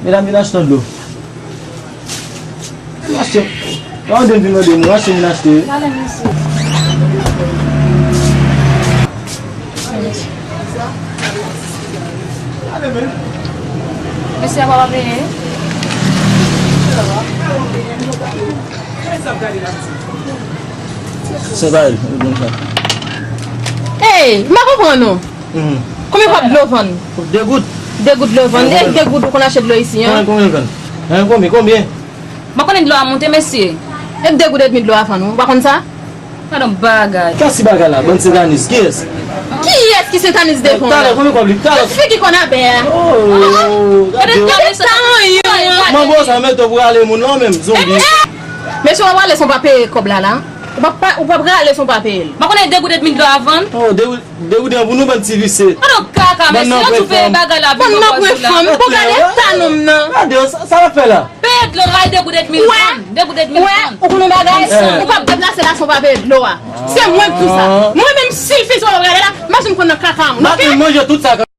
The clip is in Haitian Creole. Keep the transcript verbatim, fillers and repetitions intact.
Medam, vin achte yon dlo. Vin achte. Pa mande m, vin mande m, achte, vin achte. Pale, mesye. Mesye a pa peye. Se pa l, li konn sa. Ey, m pa konprann ou. Mhm. Konbyen kòb dlo vann? De goud. De goud dlo vann. E de goud ou konn achte dlo isi, an? Konbyen, konbyen l vann? Hein, konbyen, konbyen? M pa konnen dlo a monte, mesye. E de goud edmi dlo a vann, ou pa konn sa? Gadon bagay. Kiyès ki bagay la? Bann satanis, kiyès? Kiyès ki satanis devan w la? Talè, konbyen kòb li? Talè. Ti fi ki konn abè a. Oh, gade. Gade talè, yon. Manbo sa mete w pou rale moun lan menm, zonbi. Mesye, w ap rale san w pa peye kòb la, la. Ou p ap pa, ou p ap rale san w pa peye l. M pa konnen de goud edmi dlo a vann. Oh, de goud. De goud pou nou bann ti visye. Gadon kaka, mesye, yo tou peye bagay la, bann nan pran fanm, pou gade ta nonm nan. Gade, sa, sa l ap fè la? Peye dlo, ray de goud edmi vann. De goud edmi vann. Ou konnen bagay, ou p ap deplase la san w pa peye dlo a. Se mwen k di w sa. Mwen menm, si l fin sa w ap gade la, m ap fin konn nan kaka moun, oke? M ap fin manje tout sa.